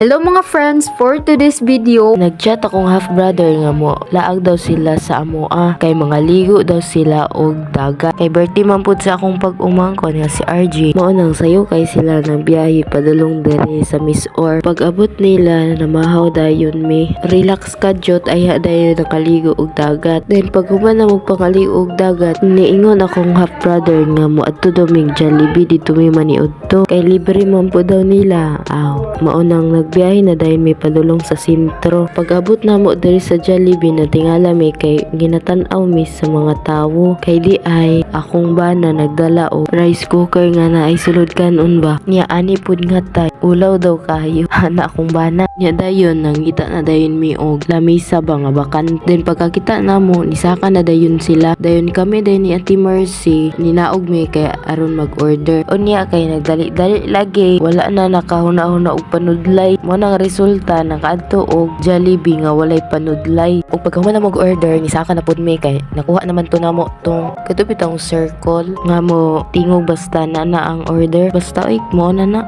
Hello mga friends, for today's video, nagchat akong half brother nga mo laag daw sila sa amoa kay mga ligo daw sila og dagat. Kay birthday man pud sa akong pag-umangkon nga si RJ. Mao nang sayo kay sila nang biyahe padulong diri sa Miss Or. Pag abot nila, namahaw dayon mi. Relax ka jot ayha dayon nakaligo og dagat. Then pag human na mo pangaligo og dagat, niingon akong half brother nga mo adto daw mig Jollibee dito mi maniudto. Kay libre man po daw nila. Aw, mao nang nagbiyahe na dayon mi padulong sa sentro. Pag abot namo diri sa Jollibee, natingala mi kay ginatan-aw mi sa mga tawo. Kay di ay akong bana nagdala og rice cooker nga naay sulod kanon ba. Nya ani pud nga tay ulaw daw kayo ana akong bana. Nya dayon nangita na dayon mi og lamisa ba nga bakan. Then pagkakita namo, nisaka na dayon sila. Dayon kami dayon ni Ate Mercy ninaog mi kay aron mag-order. Unya kay nagdali-dali lagi, wala na nakahuna-huna og panudlay. Mo nang resulta, nakaadto og Jollibee nga walay panudlay. Ug pagkahuman na mag-order, nisaka na pud mi kay nakuha naman to namo tong kato bitong circle nga mo tingog basta na na ang order. Basta oy, mo na na.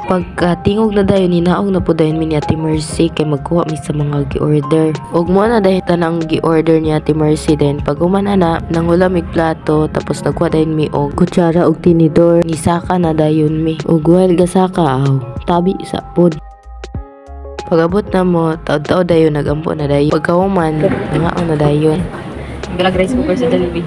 Pagka tingog na dayon, ninaog na po dayon mi ni Ate Mercy kay magkuha mi sa mga gi-order. Ug mo na dayon tanang gi-order ni Ate Mercy. Then pag human na, nangula mig plato, tapos nagkuha dayon mi og kutsara og tinidor. Nisaka na dayon mi. Ug while gasaka, aw, tabi sa pod. Pag-abot na mo, taod-taod dayon, nagampo na dayon. Pagkahuman, nangaon na dayon. Galag rice cooker sa Jollibee.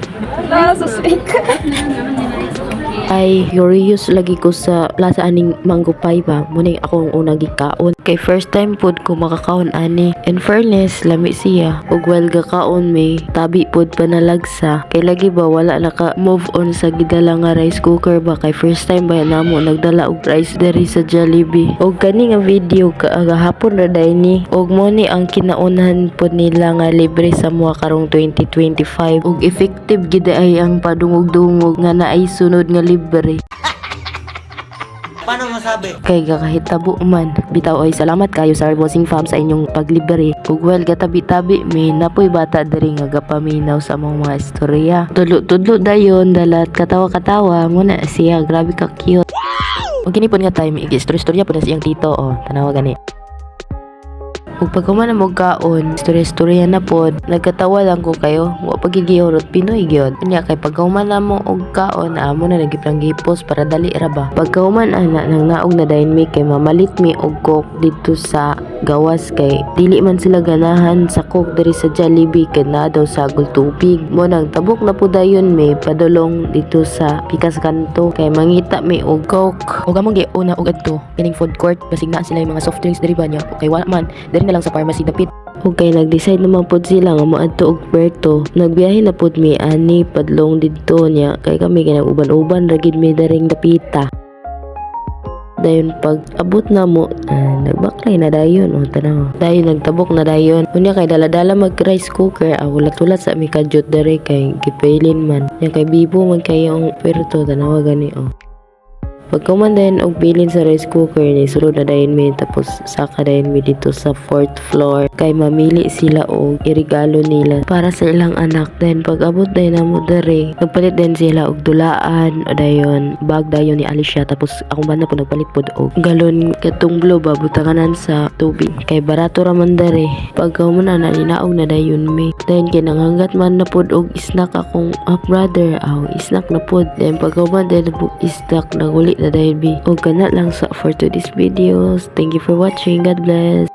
Ay, curious lagi ko sa lasa aning mango pie ba. Muna akong unang gikaon. Kay first time pod ko makakaon ani. In fairness, lami siya. Ug while gakaon may tabi pod panalagsa. Kay lagi ba wala naka move on sa gidala nga rice cooker ba, kay first time ba namo nagdala og rice diri sa Jollibee. Og kani nga video kagahapon ra day ni. Og mo ni ang kinaunhan pod nila nga libre sa mua karong 2025. Og effective gid ay ang padungog-dungog nga naay sunod nga libre. Paano masabi? Kay gakahitabo man. Bitaw oy, salamat kayo sa Bossing Fam sa inyong paglibre. Ug while gatabi-tabi mi, napoy bata diri nga gapaminaw sa among mga istorya. Tudlo-tudlo dayon dalat katawa-katawa mo na siya, grabe ka cute. Ug kini pod nga time, istorya-istorya pod na siyang tito, oh, tanawa gani. Ug pag human na mo kaon, istorya-istorya na pod, nagkatawa lang ko kayo, wa pa gigihurot Pinoy gyud. Unya kay pagkahuman na mo og kaon, amo na nagiplang gipos para dali ra ba. Pagkahuman ana, nang naog na dayon mi kay mamalit mi og Coke dito sa gawas kay dili man sila ganahan sa Coke diri sa Jollibee kay naa daw sagol tubig. Mo nang tabok na pud dayon mi padulong dito sa pikas kanto kay mangita mi og Coke. Ug among giuna og adto kining food court basig naa sila yung mga soft drinks diri ba niya. Kay wala man, diri na lang sa pharmacy dapit. Okay, nag-decide naman pod sila nga moadto og Puerto. Nagbiyahe na pod mi ani padlong didto niya kay kami kinag-uban-uban ra gid mi daring dapita. Dayon pag abot na mo, nagbaklay na dayon o tanaw. Dayon nagtabok na dayon. Unya kay dala-dala mag rice cooker, ah, hulat-hulat sa mi kadyot dere kay gipailin man. Nya kay bibo man kayo ang Puerto, tanawa gani oh. Pagkuman dayon og bilin sa rice cooker ni sulod na dayon mi, tapos saka dayon mi dito sa fourth floor kay mamili sila og irigalo nila para sa ilang anak. Then pag abot dayon namo dere, nagpalit din sila og dulaan o dayon bag dayon ni Alicia, tapos akong bana po nagpalit pod og galon katong blue ba, butanganan sa tubig kay barato ra man dere. Pagkahuman na, ninaog na dayon mi. Then kay nanghangat man na pod og snack akong half brother, aw, snack na pod. Then pagkahuman din og snack, naguli na dayon mi. Og kana lang sa for today's videos. Thank you for watching. God bless.